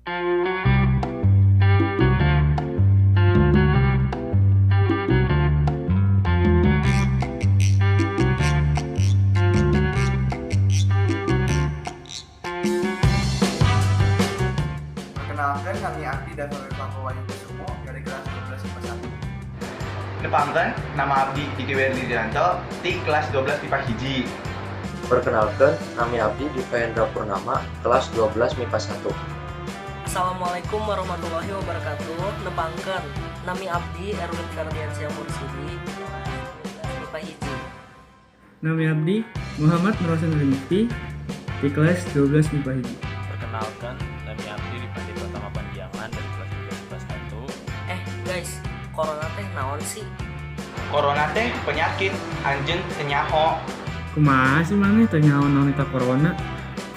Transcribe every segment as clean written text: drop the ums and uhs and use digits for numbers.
Perkenalkan, kami Abdi dan Fako Wahyu Kusumo dari kelas 12 MIPA 1. Nepangkeun, nama abdi Diki Werdianto ti kelas 12 MIPA 1. Perkenalkan, nami abdi Diva Hendra Purnama, kelas 12 MIPA 1. Assalamualaikum warahmatullahi wabarakatuh. Nepangkeun, nami abdi Erwin Ferdiansyah Mursidi, MIPA 1. Nami abdi Muhammad Nurhasan Mukti di kelas 12 MIPA 1. Perkenalkan, nami abdi Rifandi Pratama Pandiangan dari kelas 12 MIPA 1. Eh guys, corona teh naon sih? Corona teh penyakit, anjeun teu nyaho. Kumaha sih maneh teu nyaho naon eta corona?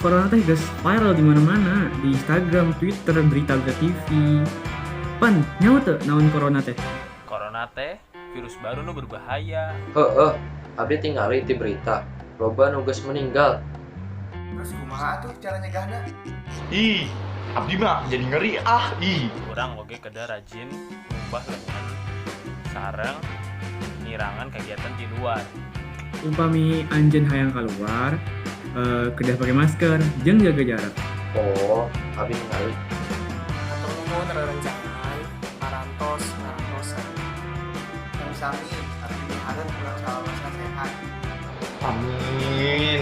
Corona teh geus viral di mana-mana, di Instagram, Twitter, berita-berita TV. Pan, nyaho teu naon corona teh? Corona teh virus baru nu berbahaya. Heeh, abdi tingali ti berita, loba nu geus meninggal. Terus kumaha tuh cara nyegahna? Ih, abdi mah jadi ngeri ah, ih. Urang oge kedah rajin ngumbah lengan sareng ngirangan kegiatan di luar. Upami anjeun hayang keluar, kedah pakai masker, jeung jaga jarak. Oh, abdi ningali. Hatur nuhun rerencangan, parantos ngarantosan. Sami-sami, abdi miharep urang salawasna sehat. Amin.